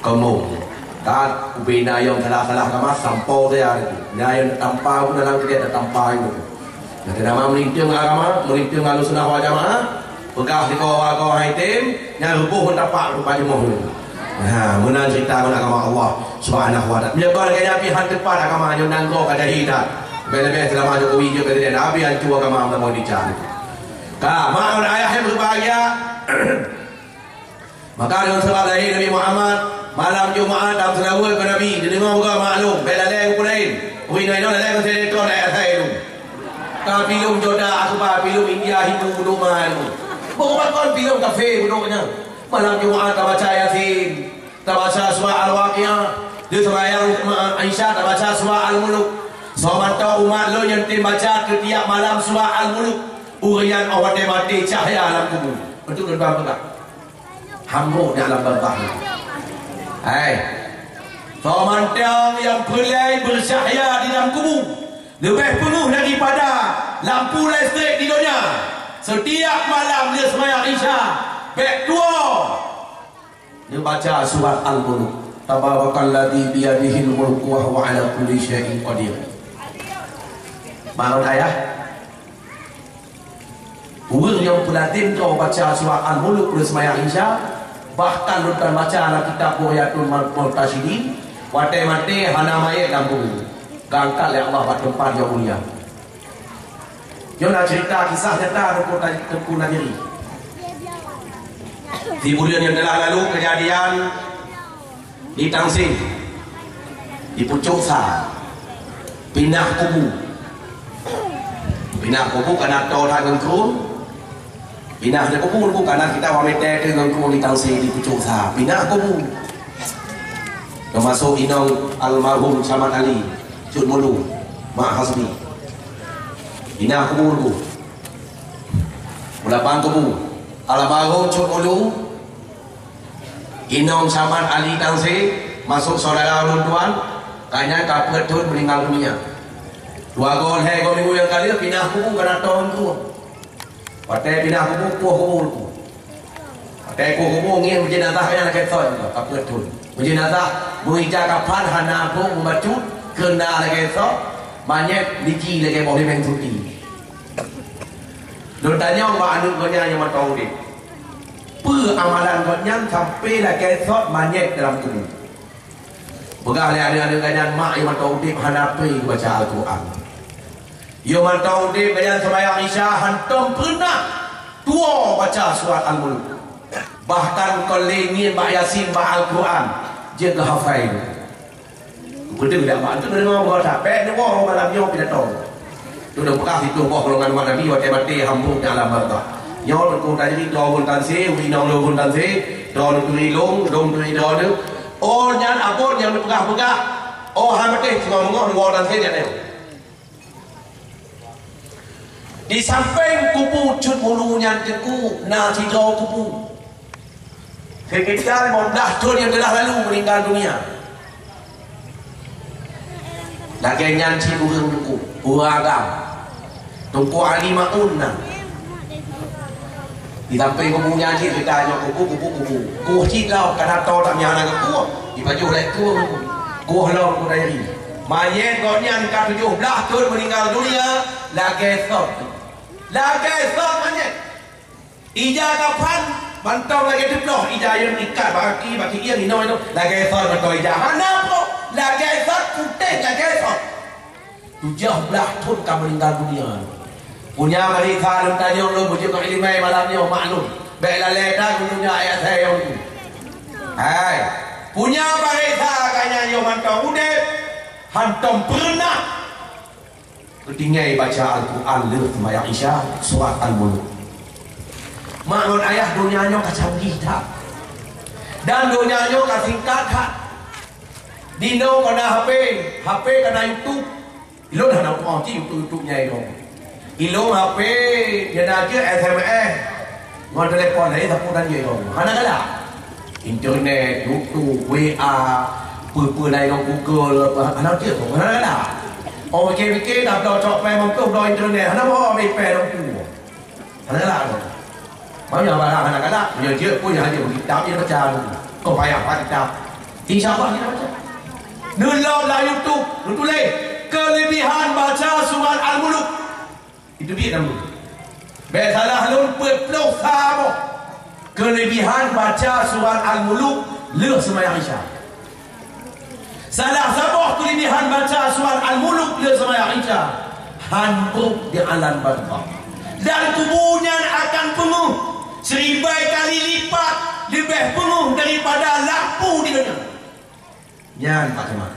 Kamoe. Ka ubena nyang salah-salah agama sampoe saja itu. Nyang tampa pun dalam keadaan tampa itu. Nah, nama meulintang agama, meulintang Ahlussunnah wal Jamaah, peugah sikoe wagoe hai tem, nyang ruboh pun tapak rupa jemoh itu. Ha, meunan cerita ngon agama Allah Subhanahu wa Taala. Meunyoe kon lagée nyan pih han teupat agama nyoe nanggroe ka jahi that. Leubeh-leubeh seulama Jokowi jeuet presiden, habéh hanco agama meunyoe dicari. Ka, mak ngon ayah nyang berbahagia. Maka deungon sabab lahé Nabi Muhammad, malam Jumat, tam seulaweuet keu Nabi, dideungoe buka maklum, bèk lalée keu peue laén. Ui, inoe lalée ngon sinetron, ayat asai tu. Ka filem Jordaan, aku ba filem India, Hindu, bunoe meuhan. Bukan kon filem kafé bunoe nyan. Malam Jumat tabaca Yasin, tabaca surah Al-Waqiah, di sembahyang Isya tabaca surah Al-Muluk. Soe mantong umat lôn nyang tem baca setiap malam surah Al-Muluk, ureueng nyan 'oh watée maté cahya lam kubu. Beutôi tuan peugah. Hambok di alam barzakh nyoe. Hai. Soe mantong nyang peureulée beucahya di dalam kubu, leubeh peungeuh daripada lampu listrik di donya. Setiap malam lheueh seumayang Isya, bèk tuwoe neubaca surat Al-Muluk. Tabarakalladzi biyadihil mulku wa huwa ala kulli syai'in qadir. Bangon ayah. Ureueng nyang peulatem droe baca surat Al-Muluk lheueh seumayang Isya, bahkan lôn tan baca lam kitab Bughyatul Muhtasyidin, watée maté hana manyét lam kubu, geuangkat lé Allah bak teumpat nyang mulia. Nyoe na cerita kisah nyata Teungku Ta-, Teungku Najri. Di buleuen nyang telah lalu kejadian di Tangsé, di pucôk sa, pinah kubu. Pinah kubu kana toe that ngon krueng. Pinah di kubu, kubu kana kita wa mete teu ngon krueng di Tangsé di pucôk sa. Pinah kubu. Teumasok inong almarhum Samad Ali, Cut Mulu, Mak Hasbi. Pinah kubu, kubu. Ulapang kubu. Almarhum Cut Mulu, inong Samad Ali Tangsé, masôk syedara ulôn tuan, ka nyan ka peuet thon meuninggai dunia. Dua goe lhèe goe minggu nyang ka lheueh pinah kubu kana toe ngon krueng. Watée pinah kubu, kueh kubu. Watée kueh kubu ngieng meujenazah ka nyan lakée sot, ka peuet thon. Meujenazah, meuija kafan hana phon meubacut, keu na lakée sot, manyét liji lakée boh limeng suti. Lôn tanyong bak aneuk gobnyan nyang mantong udeb. Peue amalan gobnyan sampai lakée sot manyét dalam kubu? Peugah lé aneuk-aneuk gobnyan, mak, yôh mantong udeb hana pé geubaca Al-Quran. Yôh mantong udeb gobnyan seumayang Isya hantom peureunah tuwoe baca surat Al-Muluk. Bahkan kon lé ngieng bak Yasin bak Al-Quran, jeuet geuhafai. Beutôi dak, mak, tu deungoe buka that. Bèk neuwoe malam nyoe pidato. Tu dah bekas itu boh golongan umat Nabi watée maté hambok di alam barzakh. Nyoe Teungku Tajri droe ulôn Tangsé, inong lôn Tangsé, droe neuturi lôn, lôn neuturi droe neuh. Oh nyan abot nyang neupeugah-peugah. Oh hai maté singoh meungoh neuwoe Tangsé nyan. Di sampéng kubu Cut Mulu nyan Teungku na sidroe kubu. Sekitar lima belas thon nyang telah lalu meninggal dunia. Lagée nyan cit ureuëng Teungku, ureuëng agam. Teungku Ali Maun na. Di sampéng kubu nyan cit, kita nyoe kubu, kubu, kubu. Kuh cit lom, kana toe that nyang hana geukueh, dipajoh lé kueh. Kueh lom kuh dari. Manyét gobnyan ka tujoh blaih thon meninggal dunia, lagée sot. Lagée sot manyét. Ija kafan mantong lagée teuploh, ija nyang ikat bak kaki, bak keuieng, inoe, inoe. Lagée sot mantong ija. Hana po, lagée sot, putéh lagée sot. Tujoh blaih thon ka meuninggal dunia. Punya marisa lôn tanyong lôn beujeuet keu iéleumé malam nyoe, maklum. Bèk lalée that geudunya ayat sayang tu. Hai, punya marisa ka nyan yoh mantong udeb, hantom peureunah geutinggai baca Al-Quran lheueh seumayang Isya, surat Al-Muluk. Mak ngon ayah, donya nyoe ka canggih that. Dan donya nyoe ka singkat that. Dinoe ka na H P, H P ka na YouTube. Ilôn hana uroe cit YouTube-YouTube nyan ilôn. Ilôn H P nyang na jeuet S M S ngon telepon laén sapeue dan jeuet ilôn. Hana galak. Internet, YouTube, W A, peue-peue laén ngon Google, hana jeuet, hana galak. Oh, pikir-pikir, dah bloe cok pèng meumploh, bloe internet, hana boh ambil pèng dong tu. Hana galak tu. Banyak barang hana galak, punya jeuet pun hanya kitab je baca tu. Kau payah buka kitab. Insya Allah kita baca. Neulom lam YouTube, neutuléh kelebihan baca surat Al-Muluk. Itu dia nama. Bèk salah lôn peuet ploh saboh kelebihan baca surat Al-Muluk lheueh seumayang Isya. Salah saboh kelebihan baca surat Al-Muluk lheueh seumayang Isya, han brôk di alam barzakh. Dan kubu nyan akan peungeuh seribai kali lipat, leubeh peungeuh daripada lampu di dunia. Nyan Pak Camat.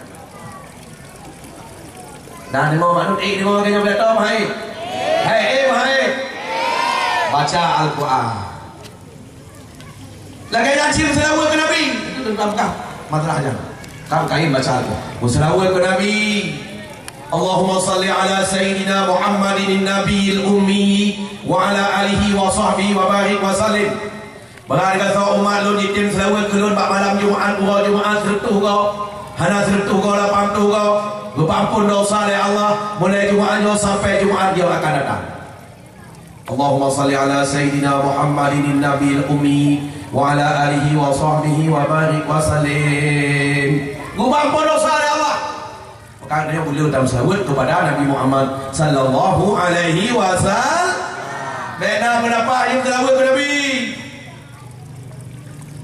Nah, deungoe Mak Nun, eh, deungoe lagèe nyoe beulatôm, hai. Hai, eh, hai. Baca Al-Quran. Lagèe nyan cit meuseulaweuet keu Nabi. Itu tentang kah masalahnya. Kan kain baca Al-Quran. Meuseulaweuet keu Nabi. Allahumma salli ala Sayyidina Muhammadin Nabiyil Ummi wa ala alihi wa sahbihi wa barik wa sallim. Beuhareuga soe umat lôn jitem seulaweuet keu lôn bak malam Jumat, uroe Jumat, seureutôh goe, hana seureutôh goe, lapan ploh goe, geupeuampôn desya lé Allah, mulai Jumat nyoe sampai Jumat nyang akan datang. Allahumma salli ala Sayyidina Muhammadin Nabiyil Ummi wa ala alihi wa sahbihi wa barik wa sallim. Geupeuampôn desya lé Allah. Maka nyoe ulôn tam seulaweuet kepada Nabi Muhammad sallallahu alaihi wasallam. Bèk na peundapat nyang seulaweuet keu Nabi.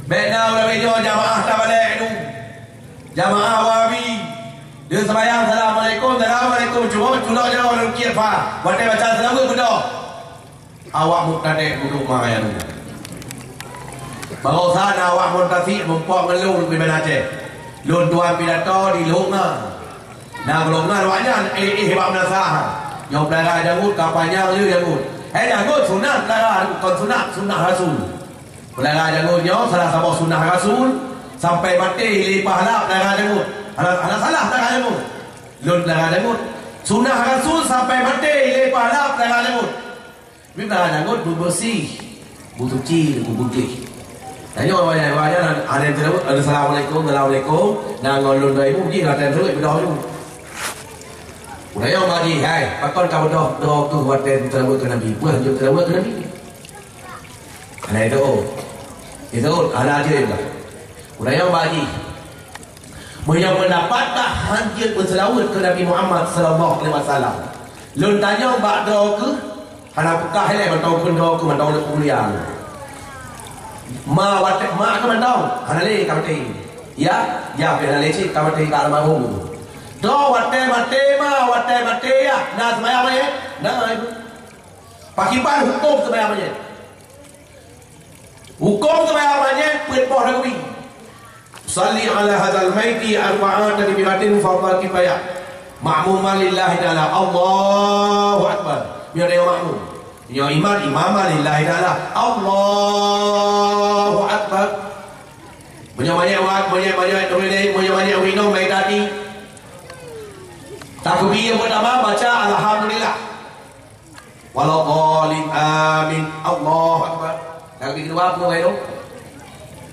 Bèk na ulôn nyoe jamaah tabalek tu. Jamaah Wahabi. Dia sembahyang, "Assalamualaikum, assalamualaikum." Cuma culok jaroe dalam kiet fa. Watèe baca seulaweuet beudôh. Awak mubtadi' budok ma nyan. Barosa na awak muntasik muphom ngon lôn di Banda Aceh. Lôn tuan pidato di Lhok Nga. Na golongan awak nyan éh-éh bak meunasah. Nyoe peulara jangôt ka panyang le jangôt. Hai jangôt sunat peulara, kon sunat, sunnah Rasul. Peulara jangôt nyoe salah saboh sunnah Rasul, sampai maté lé pahala peulara jangôt. Hana, hana salah peulara jangôt. Lôn peulara jangôt. Sunnah Rasul sampai maté lé pahala peulara jangôt. Tapi peulara jangôt beubeureuséh, beusuci, beubeudeh. Tanyoe awaknyan, awaknyan ada yang tersebut, ada assalamualaikum, assalamualaikum. Nah, ngon lôn dua ibu jih latihan tersebut beudôh tu. Udah nyoe bagi, hai, pakon ka beudôh droe keuh watèe tersebut keu Nabi? Peue jeuet tersebut keu Nabi? Hana itu. Itu hana aja itu. Udah nyoe bagi. Meunyoe peundapat tah han jeuet meuseulaweuet keu Nabi Muhammad sallallahu alaihi wasallam. Lôn tanyong bak droe keuh, hana peugah ilèe mantong kheun droe keuh mantong lôn mulia. Ma watèe ma keuh mantong, hana lé ka maté. Ya, ya, pih hana lé cit ka maté ka almarhum. Droe watèe maté ma, watèe maté ya, na seumayang manyét? Na, ibu. Pakriban hukôm seumayang manyét? Hukôm seumayang manyét peuet boh takbir. Salli ala hadzal maiti arba'a takbiratin fardhu kifayah. Makmuman lillahi ta'ala. Allahu Akbar. Nyoe dia makmum. Nyoe imam, imaman lillahi ta'ala. Allahu Akbar. Meunyoe manyét wat, meunyoe manyét ureueng, meunyoe manyét ureueng inong, baik tadi. Takbir yang pertama baca alhamdulillah. Waladhdallin, amin. Allahu Akbar. Takbir kedua apa, wahai dong?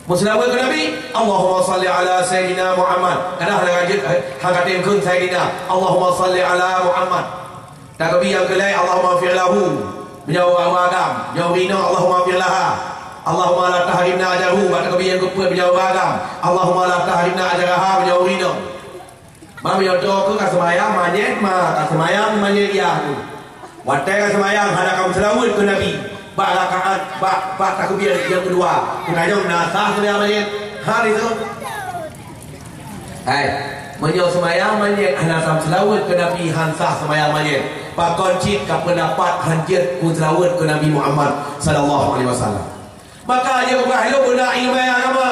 Meuseulaweuet keu Nabi, Allahumma salli ala Sayyidina Muhammad. Kadang ada lanjut, eh, hang kata kheun Sayyidina. Allahumma salli ala Muhammad. Takbir nyang keulhèe, Allahumma fir lahu. Meunyoe ureueng agam, meunyoe ureueng inong, Allahumma fir laha. Allahumma la tahrimna ajrahu. Bak takbir nyang keupeuet, meunyoe ureueng agam, Allahumma la tahrimna ajraha, meunyoe ureueng inong. Ma meunyoe droe keuh ka seumayang manyét ma, ka seumayang manyét yah tu. Watèe ka seumayang hana ka meuseulaweuet keu Nabi bak rakaat, bak, bak takbir nyang keudua. Keu tanyong na sah seumayang manyét? Hana itu. Hai, meunyoe seumayang manyét hana sah meuseulaweuet keu Nabi, han sah seumayang manyét. Pakon cit ka peundapat han jeuet meuseulaweuet keu Nabi Muhammad sallallahu alaihi wasallam. Maka jeuet peugah lôn beuna ileumèe agama.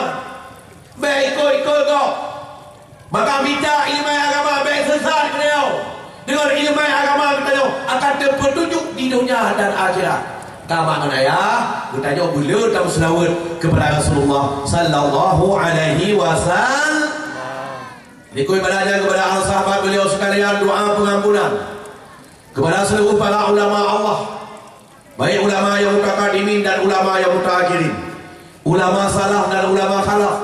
Bèk ikot-ikot gob. Maka mita ileumèe agama bèk seusat keunoe. Deungon ileumèe agama geutanyoe akan teupeutunjuk di donya dan akhirat. Ka mak ngon ayah, geutanyoe beuleueh tameuseulaweuet keupada Rasulullah sallallahu alaihi wasallam. Dikui balajan keupada Allah sahabat beliau sekalian doa pengampunan keupada seluruh para ulama Allah. Baik ulama yang mutakadimin dan ulama yang mutaakhirin, ulama salaf dan ulama khalaf,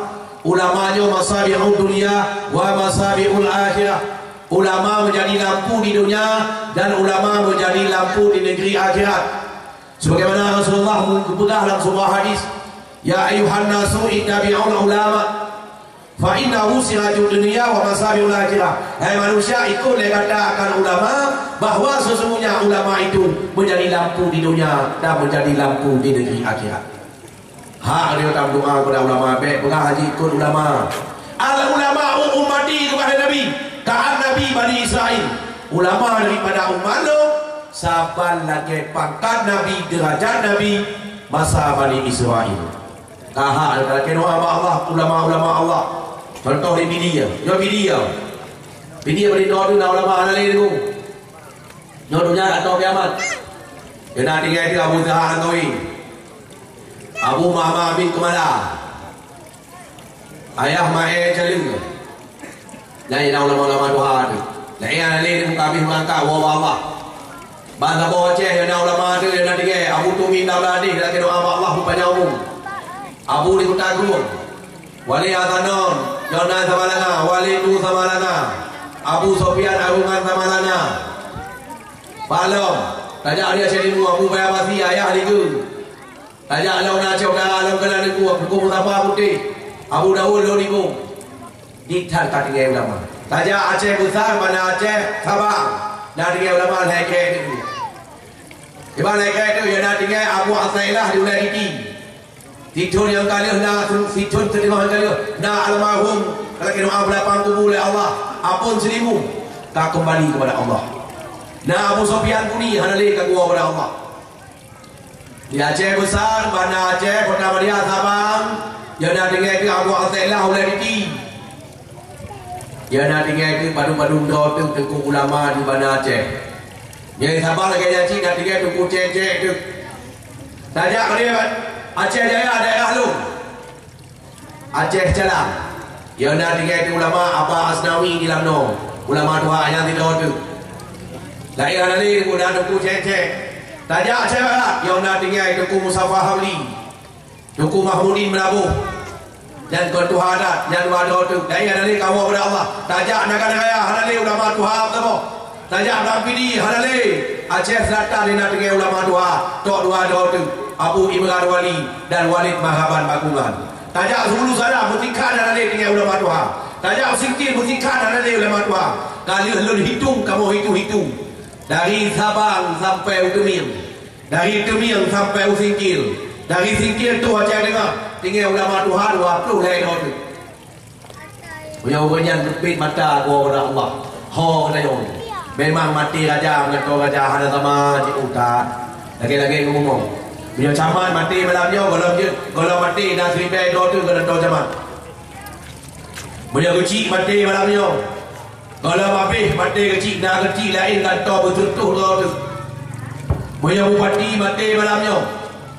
ulama nyoe masabi'ud dunya wa masabi'ul akhirah, Ulama menjadi lampu di dunia dan ulama menjadi lampu di negeri akhirat. Sebagaimana Rasulullah geupeugah dalam sebuah hadis, "Ya ayuhan nasu ittabi'ul ulama, fa innahu sirajud dunya wa masabihul akhirah." Hai manusia, ikut lé gata akan ulama, bahwa sesungguhnya ulama itu menjadi lampu di dunia dan menjadi lampu di negeri akhirat. Hak dia tam doa kepada ulama, bèk peugah haji ikut ulama. Al ulama ummati, kata Nabi, ka'annahum bani Israel. Ulama daripada umat lôn saban lagèe pangkat Nabi, derajat Nabi masa Bani Israel. Ka hak lakèe doa bak Allah, ulama-ulama Allah. Contoh di Pidie, nyoe Pidie. Pidie bari doa tu na ulama hana lé tu. Nyoe donya ka tô kiamat. Keunan tinggai teuh Abu Zahra Langkawi, Abu Muhammad bin Keumala, Ayah Maé Caleue. Nyan na ulama-ulama tuha teuh. Nyan na lé di muka bih meulangkah, woe bak Allah. Ban saboh Aceh nyang na ulama teuh, nyang na tinggai Abu Tumin Daula Deh, lakèe doa bak Allah beupanyang umu. Abu di Kuta Krueng. Wali Atanon, Yonan Samalanga, Wali Tu Samalanga, Abu Sofyan Arungan Samalanga. Bak lom, tajak di Aceh Timu, Abu Baya Basi, Ayah Ligeue. Tajak lom na Aceh Utara, lom keunan Teungku, Teungku Mustafa Putéh, Abu Daud Lhodigo. Di that ka tinggai ulama. Tajak Aceh Besar, Banda Aceh, Sabang, na tinggai ulama lhèe krek Teungku. Iban lhèe krek teuh, nyang na tinggai Abu Athaillah di Ulèe Titi. Sithôn nyang ka lheueh na, sithôn seudeungoh nyang ka lheueh na almarhum, ka lakèe doa beulapang kubu lé Allah, Apon Seulimu, ka keumbali keupada Allah. Na Abu Sofyan Buni hana lé ka geuwoe keupada Allah. Di Aceh Besar, Banda Aceh, Kota Madya, Sabang, nyang na tinggai teuh Abu Athaillah Ulèe Titi. Nyang na tinggai teuh padum-padum droe teuh teungku ulama di Banda Aceh. Nyang saban lagèe nyan cit na tinggai Teungku Cék-cék teuh. Tajak keudéh Aceh Jaya daerah lôn, Aceh Calang. Nyang na tinggai teuh ulama Aba Asnawi di Lamno, ulama tuha nyang sidroe teuh. Laén hana lé, na Teungku Cék-cék. Tajak Aceh Barat, nyang na tinggai Teungku Mustafa Hamdi. Teungku Mahmudin Meulaboh, dan kon tuha adat, nyan dua droe teuh. Dai hana lé ka woe keupada Allah. Tajak Nagan Raya, hana lé ulama tuha meusaboh. Tajak Blang Pidie, hana lé. Aceh Selatan na tinggai ulama tuha, tok dua droe teuh, Abu Imran Wali dan Walid Marhaban Bakungan. Tajak Hulu Sada, Meusingkhan, hana lé tinggai ulama tuha. Tajak Singkil, Meusingkhan, hana lé ulama tuha. Ka lheueh lôn hitong, kamoe hitong-hitong, dari Sabang sampai u Teumieng. Dari Teumieng sampai u Singkil, dari Singkil troh Aceh Teungoh, tinggai ulama tuha dua ploh lhèe droe teuh. Meunyoe ureueng nyan geupit mata geuwoe keupada Allah, ho geutanyoe. Memang maté raja ngon tô raja hana sama cit utak. Lagèe-lagèe ngon bumoe. Meunyoe camat maté malam nyoe, gohlom jeuet, gohlom maté na siribèe droe teuh gohlom tô camat. Meunyoe keuchik maté malam nyoe, gohlom abéh maté keuchik, na keuchik laén gantoe beuseutoh droe teuh. Meunyoe bupati maté malam nyoe,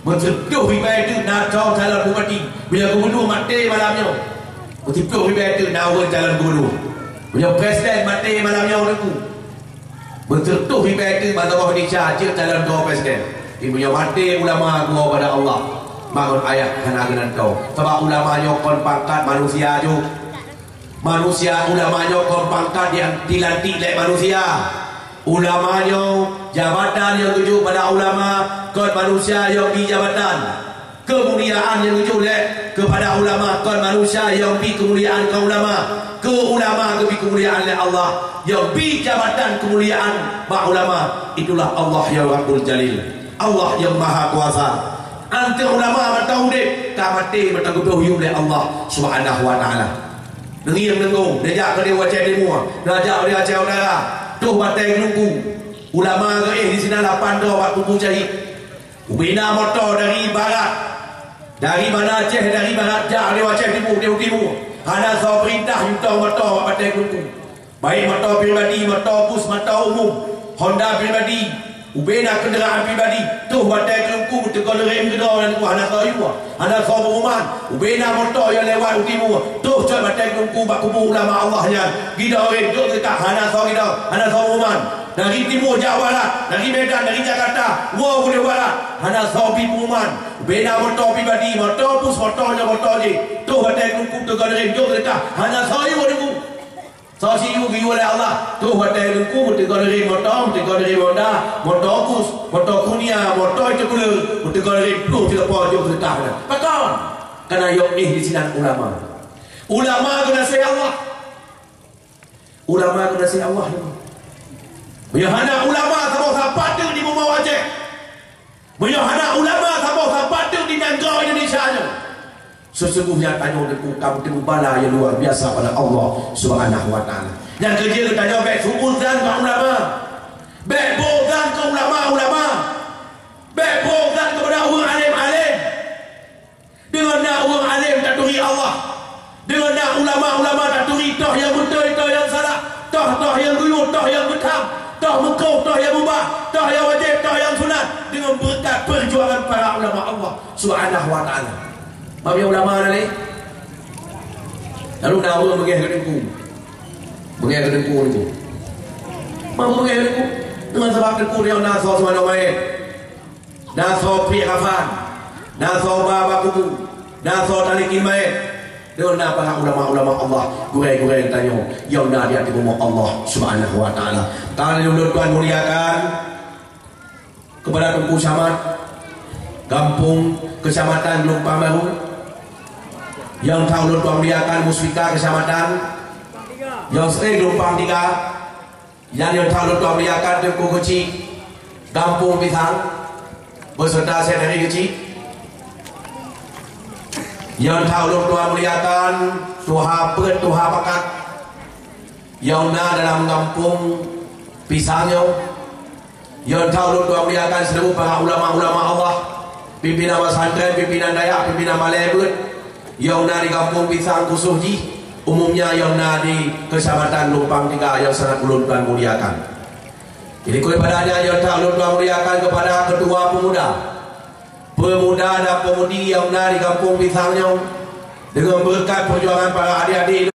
beuseutoh ribèe teuh na tô calon bupati. Meunyoe gubunur maté malam nyoe, beuseutoh ribèe teuh na ureueng calon gubunur. Meunyoe presiden maté malam nyoe, Teungku, beuseutoh ribèe teuh ban saboh Indonesia jeuet calon droe presiden. Meunyoe maté ulama geuwoe keupada Allah, ma ngon ayah hana geunan tô. Sabab ulama nyoe kon pangkat manusia ju. Manusia, ulama nyoe kon pangkat nyang dilantik lé manusia. Ulama nyoe, jabatan nyang geujok bak ulama, kon manusia nyang bi jabatan. Keumuliaan nyang geujok lé keupada ulama, kon manusia nyang bi keumuliaan keu ulama. Keu ulama geubri keumuliaan lé Allah, nyang bi jabatan keumuliaan bak ulama, itulah Allah nyang Rabbul Jalil, Allah nyang Maha Kuasa. Anteuk ulama mantong udép, ka maté mantong geubri huköm lé Allah Subhanahu wa Taala. Neungieng deungoe, neujak keudéh u Aceh Timu, neujak keudéh Aceh Utara, troh Batèe Geulungku. Ulama geuéh disinan lapan droe bak kubu syahid. Ubena moto dari barat, dari Banda Aceh, dari barat jak keudéh u Aceh Timu, keudéh u timu. Hana soe peurintah, yue tô moto bak Batèe Geulungku. Baik moto pribadi, moto bus, moto umum, Honda pribadi, ubena keundaraan pribadi, troh Batèe Geulungku beuteuka leuréng keudroe nyan, hana soe yue, hana soe pengumuman. Ubena moto nyang lewat u timu, troh cot Batèe Geulungku bak kubu ulama Allah nyan. Gidong rém, jok seudeukah, hana soe gidong, hana soe pengumuman. Dari timu jak barat, dari Medan, dari Jakarta, woe u barat, hana soe bi pengumuman. Ubena moto pribadi, moto bus, moto nyoe, moto jéh, troh Batèe Geulungku beuteuka leuréng, jok seudeukah, hana soe yue, Teungku. Soe siyueb geuyue lé Allah, troh watèe Teungku meuteugah lé moto, meuteugah lé Honda, moto bus, moto Konia, moto Cipuleung, meuteugah lé plueng sileupah jeuet seutah na. Pakon? Kareuna yoh éh disinan ulama. Ulama geunaséh Allah. Ulama geunaséh Allah. Meunyoe hana ulama, saboh sapat teuk di bumoe Aceh. Meunyoe hana ulama, saboh sapat teuk di nanggroe Indonesia nyoe. Sesungguhnya tanyoe Teungku ka meuteumèe bala nyang luar biasa pada Allah Subhanahu wa Ta'ala. Nyang keujeuet geutanyoe bèk su'uzan bak ulama. Bèk bôh zan keu ulama-ulama. Bèk bôh zan keupada ureueng além-além. Deungon na ureueng além taturi Allah. Deungon na ulama-ulama taturi toh nyang beutôi, toh nyang salah, toh, toh nyang guyue, toh nyang beutham, toh meukoh, toh nyang mubah, toh nyang wajéb, toh nyang sunat. Deungon beureukat peujuangan para ulama Allah Subhanahu wa Ta'ala. Bak ulama na lé? Lalu na ureueng beungéh keu Teungku. Beungéh keu Teungku, Teungku. Bak beungéh keu Teungku. Deungon sabab Teungku nyoe na soe seumanoe manyét. Na soe piek kafan, na soe ba bak kubu, na soe talikin manyét. Deungon na para ulama-ulama Allah, gurèe-gurèe tanyoe nyang na di ateueh bumoe Allah Subhanahu wa Ta'ala. Ka lheueh lôn tuan muliakan keupada Teungku Camat gampông keucamatan Geulumpang Barô, nyang ka lôn tuan muliakan Muspika keucamatan, nyang seueh Geulumpang Tiga, Nyan nyang ka lôn tuan muliakan Teungku Keuchik gampông Pisang, beserta sekretari Keuchik. Nyang ka lôn tuan muliakan tuha peuet, tuha pakat nyang na dalam gampông Pisang nyoe. Nyang ka lôn tuan muliakan seluruh para ulama-ulama Allah, pimpinan pesantren, pimpinan dayah, pimpinan balè beuet, nyang na di gampông Pisang khusos jih, umumnya nyang na di Kecamatan Geulumpang Tiga nyang sangat ulôn tuan muliakan. Jadi, daripada nyan nyang ka lôn tuan muliakan kepada ketua pemuda, pemuda dan pemudi nyang na di gampông Pisang nyoe, deungon beureukat peujuangan para adik-adik